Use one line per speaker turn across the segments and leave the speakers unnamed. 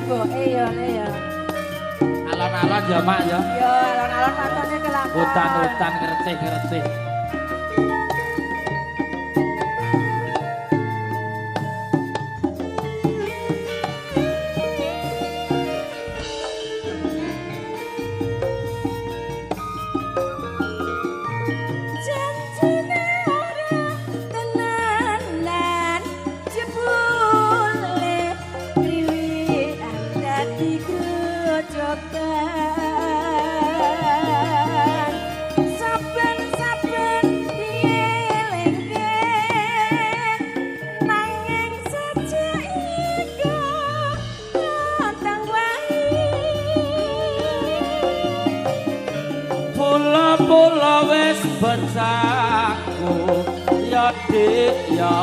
Iboke ya le ya.
Alon-alon ya Mak ya.
Ya alon-alon matane kelakon.
Utan-utan ngercih-ngercih.
Janjine ora tenanan jebule kriwikan dadi grojogan. Saben-saben dielingke nanging sajak iku datang wae.
Pula-pula wis becaku ya Dik ya,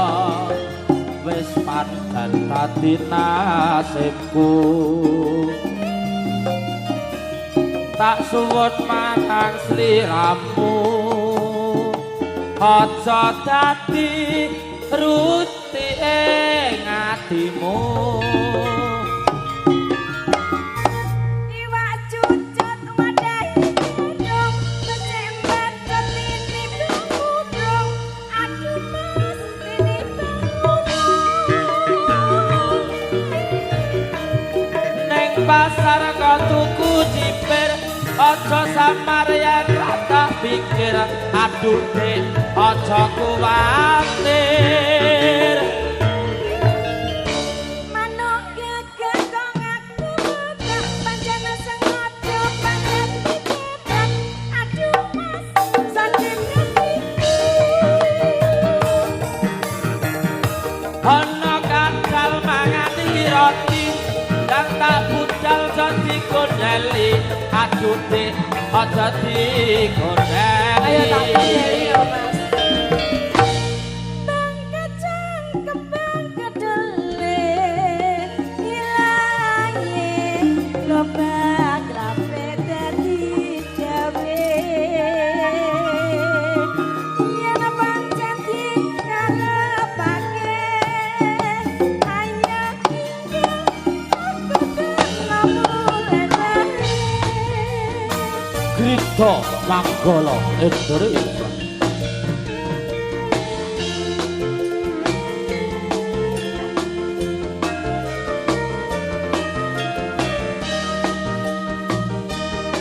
wis pancen dadi nasibku. Tak suwun marang sliramu, aja dadi ruti ing atimu.
Iwak cucut wadahi gedung, becik mbadut tinimbang kudung. Aduh Mas tinimbang kudung.
Neng pasar kok tuku cipir, aja samar yen ra tak pikir. Aduh Dik, aja kuwatir.
Manuk gagah kok ngaku botak, pancen sengaja pancen dijebak. Aduh Mas saking atiku.
Ana kadal mangani roti, dan tak budal aja digondeli. Aduh Dik, aja digondeli.
Ayo tak kondeli ya Mas. Bang kacang kembang kedele ilange lobak rape dadi gawe. Yen pancen dikarepake ayo tinggal aku kena mulai bae.
Grito Manggala Indonesia.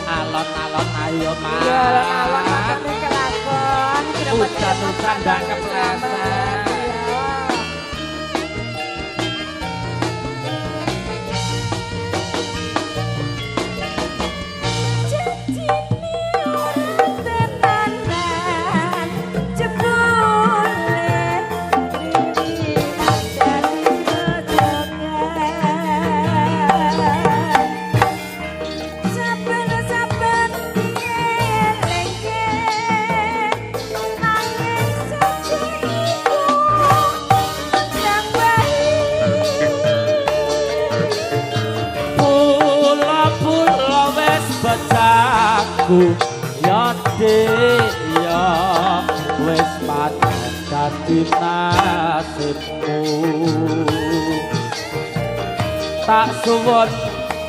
Alon-alon ayo Mas.
Ya alon-alon matane kelakon,
Udan-udan ndak kepleset.
Iya. Janjine ora tenanan jebule kriwikan dadi grojogan. Saben-saben dielingke nanging sajak iku ndang wae.
Pula-pula wis becaku ya Dik ya, wis pancen dadi nasibmu. Tak suwun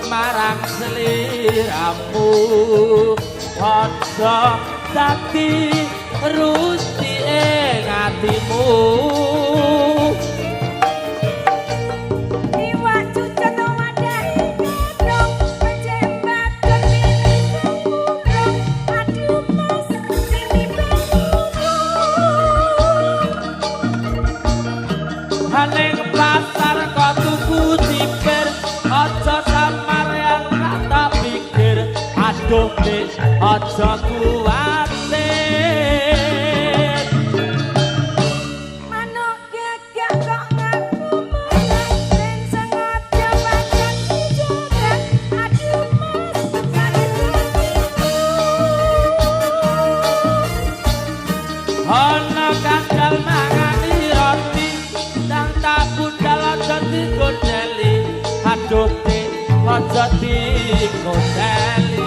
marang sliramu, aja dadi ruti ing atimu.
Iwak cucut wadahi gedung, becik mbadut tinimbang kudung. Aduh Mas tinimbang kudung.
Ning pasar kok tuku cipir, aja samar yen ra tak pikir. Aduh Dik, aja kuwatir.
Manuk gagah kok ngaku menang, yen sengaja pancen dijebak. Aduh Mas sakit hatiku.
Ana kadal mangani roti, ndang tak budal aja digondeli. Aduh Dik, aja digondeli.